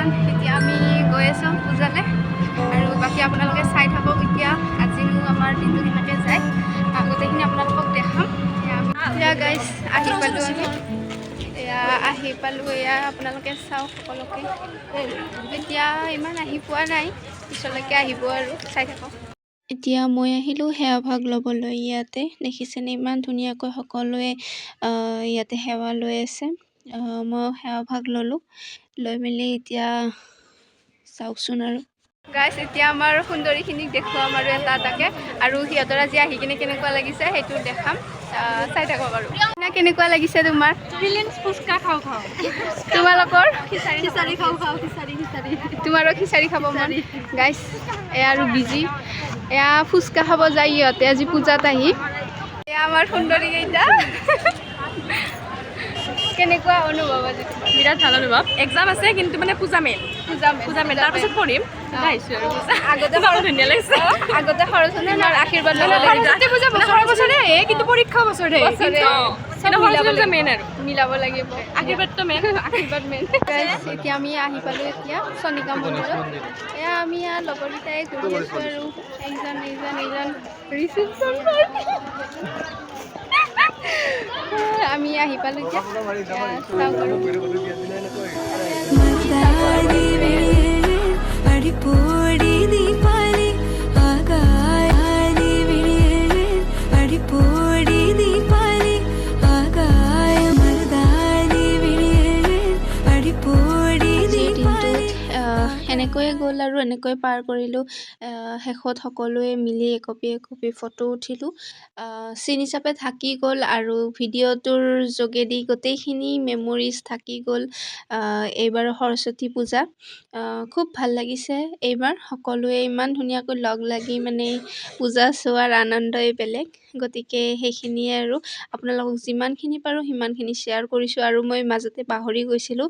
Everyone, এতিয়া আমি গৈ আছোঁ পূজালৈ আৰু বাকী আপোনালোকে চাই থাকক। এতিয়া আজিনো আমাৰ দিনটো কেনেকৈ যায়, গোটেইখিনি আপোনালোকক দেখাম। এয়া গাইজ, আহি পালোঁ আমি। এয়া আহি পালোঁ। এয়া আপোনালোকে চাওক সকলোকে। এতিয়া ইমান আহি পোৱা নাই, পিছলৈকে আহিব আৰু চাই থাকক। এতিয়া মই আহিলোঁ সেৱা ভাগ ল'বলৈ। ইয়াতে দেখিছেনে, ইমান ধুনীয়াকৈ সকলোৱে ইয়াতে সেৱা লৈ আছে। ময়ো সেৱা ভাগ ল'লোঁ। লৈ মেলি এতিয়া চাওকচোন আৰু। গাইজ, এতিয়া আমাৰ সুন্দৰীখিনিক দেখুৱাম আৰু এটা এটাকে আৰু সিহঁতৰ আজি আহি কিনে কেনেকুৱা লাগিছে সেইটো দেখাম। চাই থাকক আৰু না, কেনেকুৱা লাগিছে তোমাৰ? ফিলিংছ ফুচকা খাওঁ খাওঁ। তোমালোকৰ? খিচাৰি খাওঁ খাওঁ, খিচাৰি খিচাৰি। তোমাৰো খিচাৰি খাব মন। গাইজ, এয়া আৰু বিজি। এয়া ফুচকা খাব যায় ইহঁতে আজি পূজাত আহি। এয়া আমাৰ সুন্দৰী কেইটা। কেনেকুৱা অনুভৱ আজি তোমাৰ? বিৰাট ভাল অনুভৱ। এক্সাম আছে, কিন্তু মানে পূজা মেইন। পূজা মেইন। পূজা মেইন, তাৰপিছত পঢ়িম। আহিছোঁ আৰু পূজা আগতে বৰ ধুনীয়া লাগিছে। আগতে সৰস্বতী মাৰ আশীৰ্বাদ ল'ব লাগিব। সৰস্বতী পূজা বছৰে বছৰে আহে, কিন্তু পৰীক্ষা বছৰে। বছৰে। কিন্তু সৰস্বতী পূজা মেইন আৰু মিলাব লাগিব। আশীৰ্বাদটো মেইন। আশীৰ্বাদ মেইন। এতিয়া আমি আহি পালোঁ এতিয়া চনিকা মন্দিৰত। এয়া আমি ইয়াৰ লগৰকেইটাই ঘূৰি আছোঁ আৰু এইজন, এইজন, এইজন, ৰিচিপশ্যন পাৰ্টি। আমি আহি পালোঁ এতিয়া। এয়া চাওক আৰু। മറുതാടി വിഴിയേ, അടിപ്പോടി ദീപാലി ആകായാലി വിഴിയേ, അടിപ്പോടി ദീപാലി ആകായ മറുതാടി വിഴിയേ, അടിപ്പോടി আজিৰ ദീപാലി। দিনটোত এনেকৈয়ে গ'ল আৰু এনেকৈ পাৰ কৰিলোঁ। শেষত সকলোৱে মিলি একপি একপি ফটো উঠিলোঁ। চিন হিচাপে থাকি গ'ল আৰু ভিডিঅ'টোৰ যোগেদি গোটেইখিনি মেমৰিজ থাকি গ'ল। এইবাৰ সৰস্বতী পূজা খুব ভাল লাগিছে। এইবাৰ সকলোৱে ইমান ধুনীয়াকৈ লগ লাগি মানে পূজা চোৱাৰ আনন্দই বেলেগ। গতিকে সেইখিনিয়ে আৰু আপোনালোকক যিমানখিনি পাৰোঁ সিমানখিনি শ্বেয়াৰ কৰিছোঁ। আৰু মই মাজতে পাহৰি গৈছিলোঁ,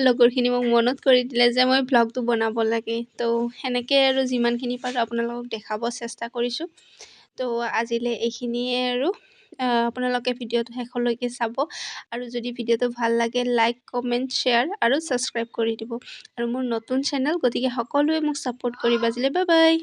লগৰখিনি মোক মনত কৰি দিলে যে মই ভ্লগটো বনাব লাগে। তো সেনেকৈ আৰু যিমানখিনি পাৰোঁ আপোনালোকক দেখাব চেষ্টা কৰিছোঁ। তো আজিলৈ এইখিনিয়ে আৰু আপোনালোকে ভিডিঅ'টো শেষলৈকে চাব আৰু যদি ভিডিঅ'টো ভাল লাগে, লাইক, কমেণ্ট, শ্বেয়াৰ আৰু ছাবস্ক্ৰাইব কৰি দিব। আৰু মোৰ নতুন চেনেল, গতিকে সকলোৱে মোক ছাপোৰ্ট কৰিব। আজিলৈ বাই বাই।